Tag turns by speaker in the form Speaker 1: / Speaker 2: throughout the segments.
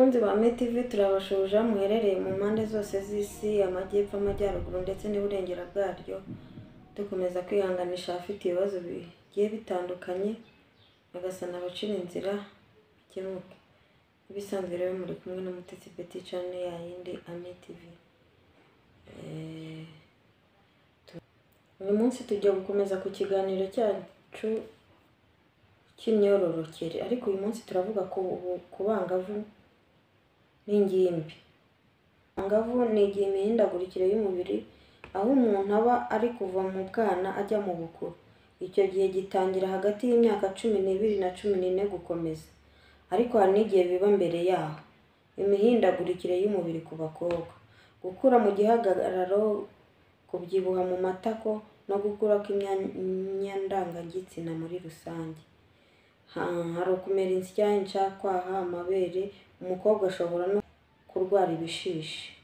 Speaker 1: Bakunzi ba TV turabashuja muherereye mu mpande zose z'isi, amajyepfo, amajyaruguru ndetse n'iburengera bwaryo. Dukomeza kwihanganisha abafite ibibazo bigiye bitandukanye, bagasana abacira inzira bikemuke. Ibisanzwe rero muri kumwe na Mutesi Betty channel ya yindi Ami TV. Uyu munsi tujya gukomeza ku kiganiro cyacu cy'imyororokere, ariko uyu munsi turavuga ku bangavu n'ingimbi. Abangavu ni igihe imihindagurikire y'umubiri aho umuntu aba ari kuva mu bwana ajya mu bukuru. Icyo gihe gitangira hagati y'imyaka 12 na 14 gukomeza, ariko hari n'igihe biba mbere yaho. Imihindagurikire y'umubiri ku bakobwa: gukura mu gihagararo, kubyibuha mu matako no gukura kw'imyanya ndangagitsina muri rusange. Hari ukumera insya, incakwaha, amabere. Umukobwa ashobora no kurwara ibishishi.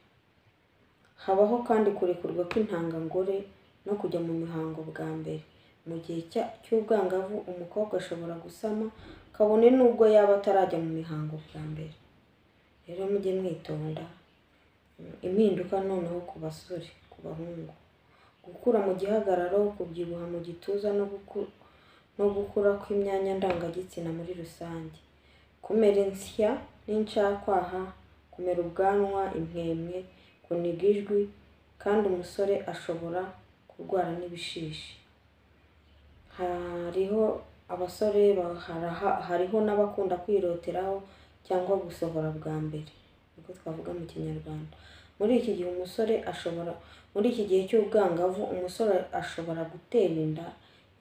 Speaker 1: Habaho kandi kurekurwa kw'intangangore no kujya mu mihango bwa mbere. Mu gihe cy'ubwangavu umukobwa ashobora gusama kabone n'ubwo yaba atarajya mu mihango bwa mbere. Rero mujye mwitonda. Impinduka noneho ku basore, ku bahungu: gukura mu gihagararo, kubyibuha mu gituza no gukura kw'imyanya ndangagitsina muri rusange, kumera insya n'incakwaha, kumera ubwanwa, impwempwe, kuniga ijwi, kandi umusore ashobora kurwara n'ibishishi. Hariho abasore, hariho n'abakunda kwiroteraho cyangwa gusohora bwa mbere, niko twavuga mu Kinyarwanda. Muri iki gihe umusore ashobora, muri iki gihe cy'ubwangavu umusore ashobora gutera inda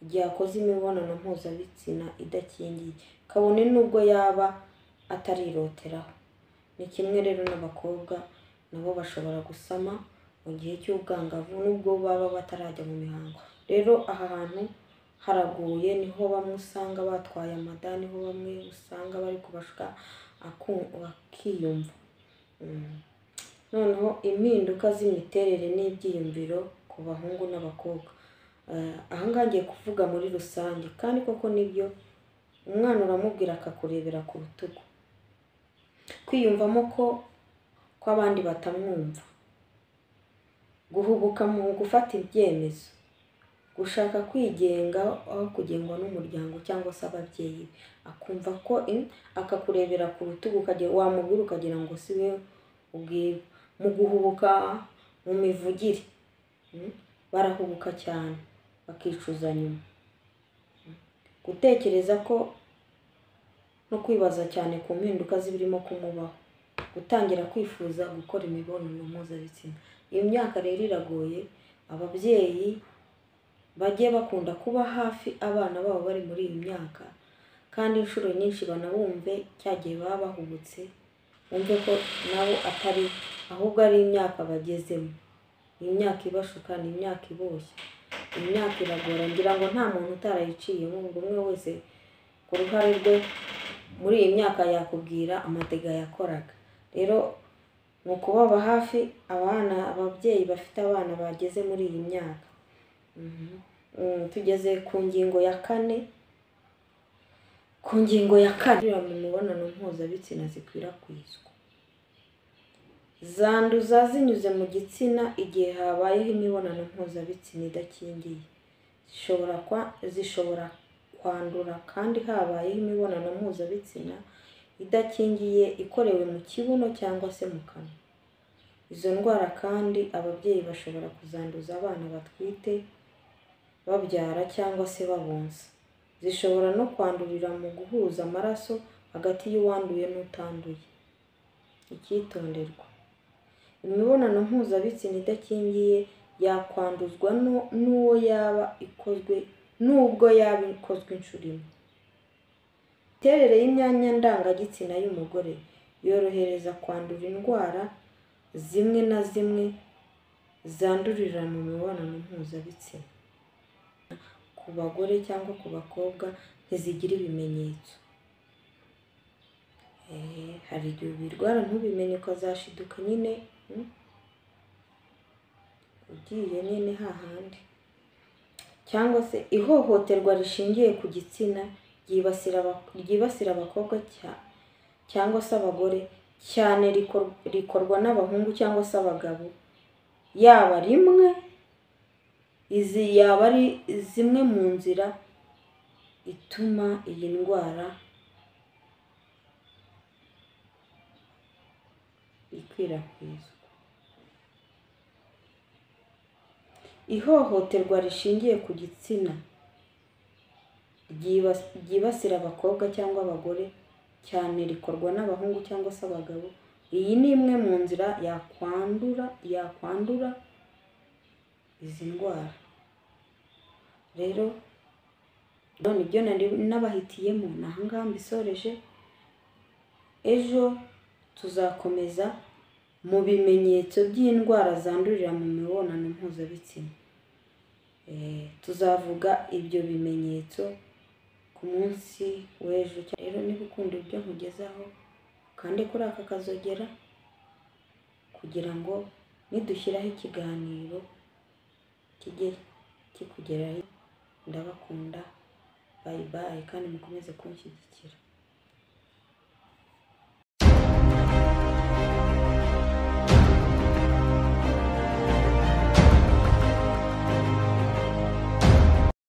Speaker 1: igihe akoze imibonano mpuzabitsina idakingiye, kabone n'ubwo yaba atariroteraho. Ni kimwe rero n'abakobwa, nabo bashobora gusama mu gihe cy'ubwangavu nubwo baba batarajya mu mihango. Rero aha hantu haraguye, niho bamwe usanga batwaye amada, niho bamwe usanga bari kubashuka bakiyumva. Noneho impinduka z'imiterere n'ibyiyumviro ku bahungu n'abakobwa. Aha ngaha ngiye kuvuga muri rusange, kandi koko nibyo, umwana uramubwira akakurebera ku rutugu. Kwiyumvamo ko abandi batamwumva, guhubuka mu gufata ibyemezo, gushaka kwigenga aho kugengwa n'umuryango cyangwa se ababyeyi be, akumva ko akakurebera ku rutugu, wamubwira ukagira ngo si we ubwirwa. Mu guhubuka mu mivugire, barahubuka cyane bakicuza nyuma. Gutekereza ko no kwibaza cyane ku mpinduka z'ibirimo kumubaho, gutangira kwifuza gukora imibonano mpuzabitsina. Iyo myaka rero iragoye, ababyeyi bajye bakunda kuba hafi abana babo bari muri iyi myaka, kandi inshuro nyinshi banabumve cya gihe baba bahubutse, bumve ko nabo atari ahubwo ari imyaka bagezemo. Ni imyaka ibashuka, ni imyaka iboshye, imyaka iragora. Ngira ngo nta muntu utarayiciyemo, buri umwe wese ku ruhare rwe muri iyi myaka yakubwira amatega yakoraga. Rero ni ukubaba hafi abana, ababyeyi bafite abana bageze muri iyi myaka. Tugeze ku ngingo ya kane. Ku ngingo ya kane, mu mibonano mpuzabitsina zikwirakwizwa, zanduza zinyuze mu gitsina igihe habayeho imibonano mpuzabitsina idakingiye. Zishobora kwandura kandi habayeho imibonano mpuzabitsina idakingiye ikorewe mu kibuno cyangwa se mu kanwa. Izo ndwara kandi ababyeyi bashobora kuzanduza abana batwite, babyara cyangwa se babonsa. Zishobora no kwandurira mu guhuza amaraso hagati y'uwanduye n'utanduye. Icyitonderwa: imibonano mpuzabitsina idakingiye yakwanduzwa n'uwo yaba ikozwe, n'ubwo yaba ikozwe inshuro imwe. Imiterere y'imyanya ndangagitsina y'umugore yorohereza kwandura indwara zimwe na zimwe zandurira mu mibonano mpuzabitsina. Ku bagore cyangwa ku bakobwa ntizigira ibimenyetso. Hari igihe ubirwara ntubimenye, ukazashiduka nyine ugiye nyine hahandi. Cyangwa se ihohoterwa rishingiye ku gitsina ryibasira abakobwa cyangwa se abagore cyane rikorwa n'abahungu cyangwa se abagabo, yaba rimwe, izi yaba ari zimwe mu nzira ituma iyi ndwara ikwirakwizwa. Ihohoterwa rishingiye ku gitsina ryibasira abakobwa cyangwa abagore cyane rikorwa n'abahungu cyangwa se abagabo. Iyi ni imwe mu nzira yakwandura izi ndwara. Rero none ibyo nari nabahitiyemo ni aha ngaha mbisoreje. Ejo tuzakomeza mu bimenyetso by'indwara zandurira mu mibonano mpuzabitsina. Tuzavuga ibyo bimenyetso ku munsi w'ejo. Rero niba ukunda ibyo nkugezaho, kandi kuri aka kazogera kugira ngo nidushyiraho ikiganiro kijye kikugeraho. Ndabakunda, bye bye, kandi mukomeze kunshyigikira.